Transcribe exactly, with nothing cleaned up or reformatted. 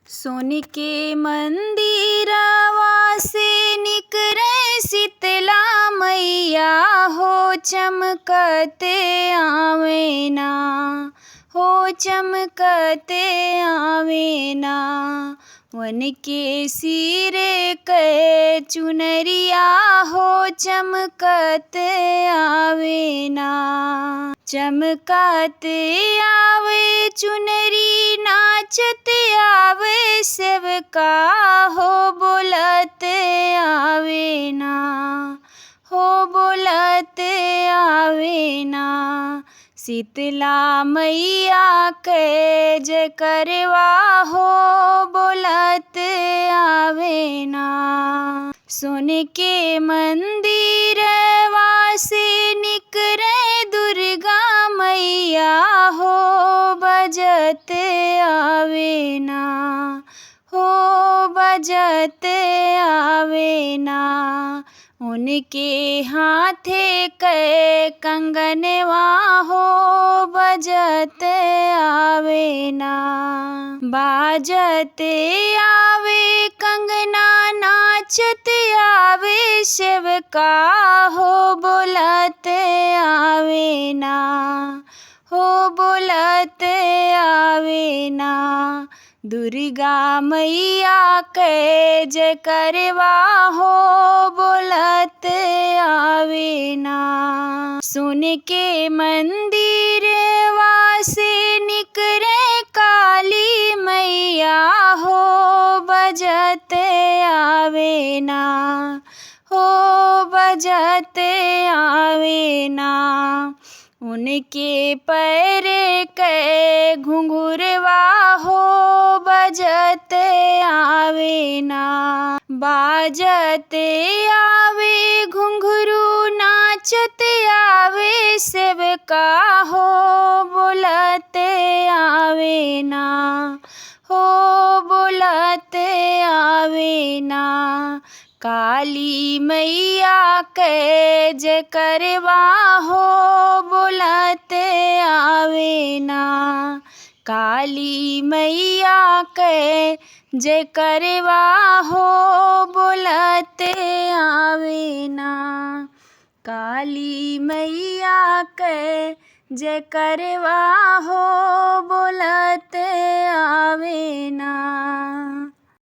सोन के मंदिरवा से निकरे शीतला मैया हो चमकत आवेना, हो चमकत आवेना। वन के सिर के चुनरिया हो चमकत आवेना। चमकत आवे चुनरी नाचत आवे सेवका हो बोलत आवेना, हो बोलत आवेना। शीतला मैया के जयकरवा हो बोलत आवेना। सोन के मंदिरवा से निकरे दुर्गा मैया हो बजत आवेना, हो बजत आवेना। उनके हाथे के कंगनवा हो बजत आवेना। बाजत आवे कंगना नाचत आवे सेवका हो बोलत आवेना, हो बोलत आवेना। दुर्गा मैया के जयकरवा हो बोलत आवेना। सोन के मंदिरवा से निकरे काली मैया हो बजत आवेना, हो बजत आवेना। उनके पैर के घुंघुरवा हो बजत आवेना। बाजत आवे घुंघरू नाचत आवे सेवका हो बोलत आवेना, हो बोलत आवेना। काली मैया के जयकरवा हो बोलत आवेना। काली मैया के जयकरवा हो बोलत आवेना। काली मैया के जयकरवा हो बोलत आवेना।